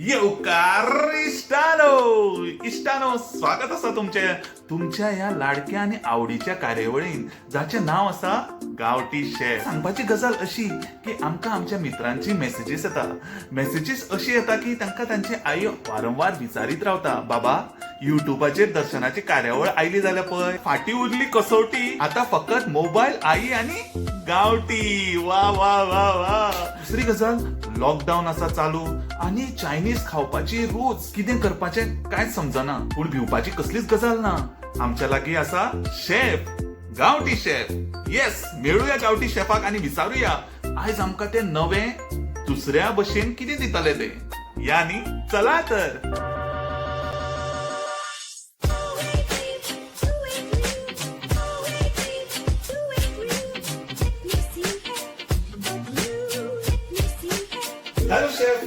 येवकार इश्टानो. इश्टानो, स्वागत आसा तुमचें तुमच्या ह्या लाडक्या आनी आवडीच्या कार्यावळीन, जाचें नांव आसा गांवठी शेफ. सांगपाची गजाल अशी की आमकां आमच्या मित्रांची मेसेजीस येता. मेसेजीस अशी येता की तांकां तांची आई वारंवार विचारीत रावता, "बाबा, युट्यूबाचेर दर्शनाची कार्यावळ आयली जाल्यार पळय." फाटी उरली कसोटी, आता फकत मोबायल, आई आनी गांवठी. वा वा वा वा! दुसरी गजाल, लॉकडाऊन आसा चालू आनी चायनीज खावपाची रूच. कितें करपाचें कांयच समजना. पूण भिवपाची कसलीच गजाल ना. आमच्या लागीं आसा शेफ, गांवठी शेफ. येस, मेळुया गांवठी शेफाक आनी विचारूया आयज आमकां ते नवे दुसऱ्या भशेन कितें दितले ते. या न्ही, चला तर. Hello chef.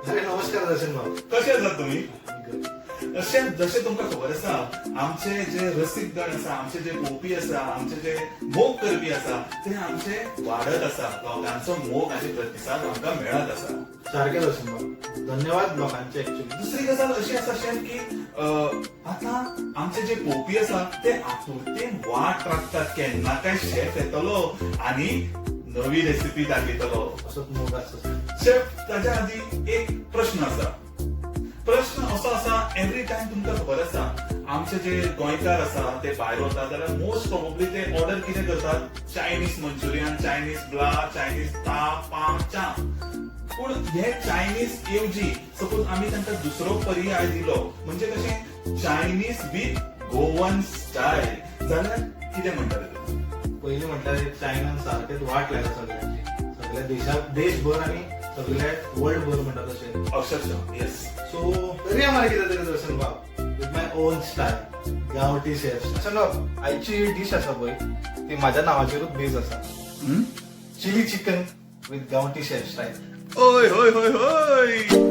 अरे, नमस्कार दर्शन भाऊ. कशे आसात तुम्ही शेफ? जशें तुमकां खबर आसा, आमचे जे रसीक गण आसा, आमचे जे पळोवपी आसा, आमचे जे मोग करपी आसा, ते आमचे वाडत आसा. लोकांचो मोग आनी प्रतिसाद आमकां मेळत आसा. सारखे दर्शन भाऊ, धन्यवाद लोकांचे ऍक्च्युली. दुसरी गजाल अशी आसा शेफ की आतां आमचे जे पळोवपी आसा ते आतुरतेन वाट राखतात, केन्ना काय शेफ येतलो आनी नवी रेसिपी दाखयतलो. असोच मोग आसता. शेफ, ताच्या आदी एक प्रश्न आसा. प्रश्न असो आसा, एवरी टायम तुमकां खबर आसा, आमचे जे गोंयकार आसा ते भायर वता जाल्यार मोस्ट प्रोबेबली ते ऑर्डर कितें करतात? Chinese Manchurian, Chinese blah, Chinese ता पा चा. पूण हे चायनीज ऐवजी सपोज आमी तांकां दुसरो पर्याय दिलो, म्हणजे कशें चायनीज विथ गोवन स्टायल, जाल्यार कितें म्हणटले तुमी? पयलीं म्हटल्यार चायनान सारकेच वाट लायला सगळ्यांची, सगळ्या देशात, देशभर आणि सगळ्या वर्ल्ड भर म्हणटा तशें. अक्षरशः, येस. सो तरी आम्हाला कितें तरी दर्शन भाऊ, विथ my own style, गांवठी शेफ. दर्शन भाऊ, आयची डिश आसा पळय, ती माझ्या नावाचेरूच बेस आसा, चिली चिकन विथ गांवठी शेफ स्टायल. ओय होय होय होय!